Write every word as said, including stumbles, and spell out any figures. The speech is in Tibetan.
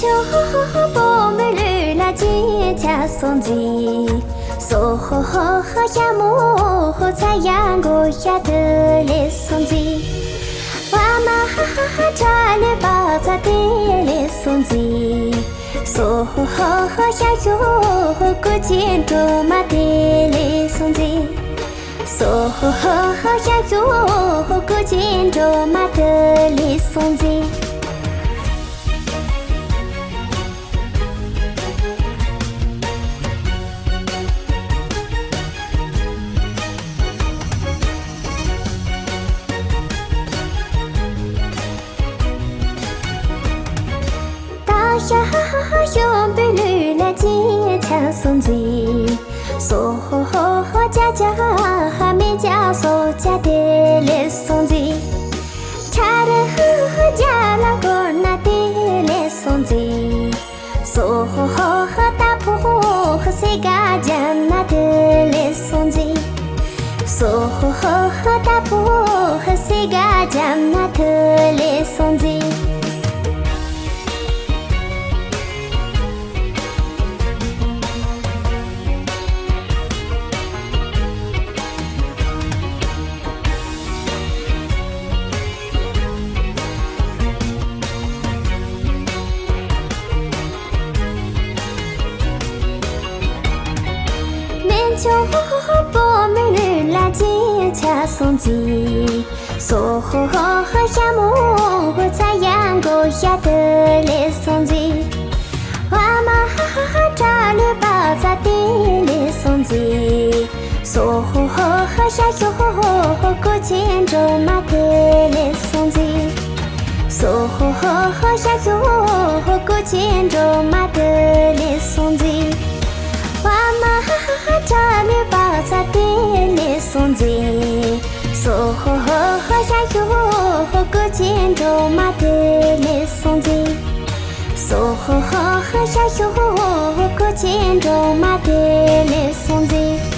ཡོ་ཧོ་ཧོ་ཧོ། བུ་མོ་ལུས་ལ་སྦྱིན་ཆ་སོང་ཟིག་སོ་ཧོ་ཧོ་ཧོ། ཞྭ་མོ་ཧོ་ཚ་ཡང་གོ་ཤ་དུ་ལེ་སོང་ཟིག་བ་མ་ཧ་ཧ་ཧ། ཁྲ་ལེ་པ་ཚ་དེ་ལེ་སོང་ཟིག་སོ་ཧོ་ཧོ་ཧོ། ཞྭ་ཞོ་ཧོ་ཀུ་ཅི་འགྲོ་མ་དེ་ལེ་སོང་ཟིག་སོ་ཧོ་ཧོ་ཧོ། ཞྭ་ཞོ་ཧོ་ཀུ་ཅི་འགྲོ་མ་དེ་ལེ་སོང་ཟིག་ད་ཞ་ཧ་ཧ་ཧ། ཞོན་པའི་ལུས་ལ་ཅི་ཆ་སོང་ཟིག་སོ་ཧོ་ཧོ་ཧོ། ཅ་ཅ་ཧ་ཧ། མི་ཅ་སོ་ཅ་དེ་ལེ་སོང་ཟིག་ཁྲ་རུ་ཧུ་ཧུ། རྒྱ་ལ་གོར་ན་དེ་ལེ་སོང་ཟིག་སོ་ཧོ་ཧོ་ཧོ། ད་ཕོ་ཧོ་ཧོ་སེ་ག་རྒྱ་ན་དེ་ལེ་སོང་ཟིག་སོ་ཧོ་ཧོ་ཧོ། ད་ཕོ་ཧོ་སེ་ག་རྒྱ་ན་དེ་ལེ་སོང་ཟིག་མེན་ཆོ་ཧོ་ཧོ་ཧོ། བུ་མོ་ལུས་ལ་ཅི་ཆ་སོང་ཟིག་སོ་ཧོ་ཧོ་ཧོ། ཞྭ་མོ་ཧོ་ཚ་ཡང་གོ་ཤ་དེ་ལེ་སོང་ཟིག་བ་མ་ཧ་ཧ་ཧ། ཁྲ་ལེ་པ་ཚ་དེ་ལེ་སོང་ཟིག་སོ་ཧོ་ཧོ་ཧོ། ཞ་ཞོ་ཧོ་ཧོ་ཧོ་ཀུ་ཅི་འགྲོ་མ་དེ་ལེ་སོང་ཟིག་སོ་ཧོ་ཧོ་ཧོ། ཞ་ཞོ་ཧོ་ཧོ་ཀུ་ཅི་འགྲོ་མ་དེ་ལེ་སོང་ཟིག་བ་མ་ཧ་ཧ་ཧ། ཁྲ་ལེ་པ་ཚ་དེ་ལེ་སོང་ཟིག་སོ་ཧོ་ཧོ་ཧོ། ཞ་ཞོ་ཧོ་ཧོ་ཀུ་ཅི་འགྲོ་མ་དེ་ལེ་སོང་ཟིག་སོ་ཧོ་ཧོ་ཧོ། ཞ་ཞོ་ཧོ་ཧོ་ཀུ་ཅི་འགྲོ་མ་དེ་ལེ་སོང་ཟིག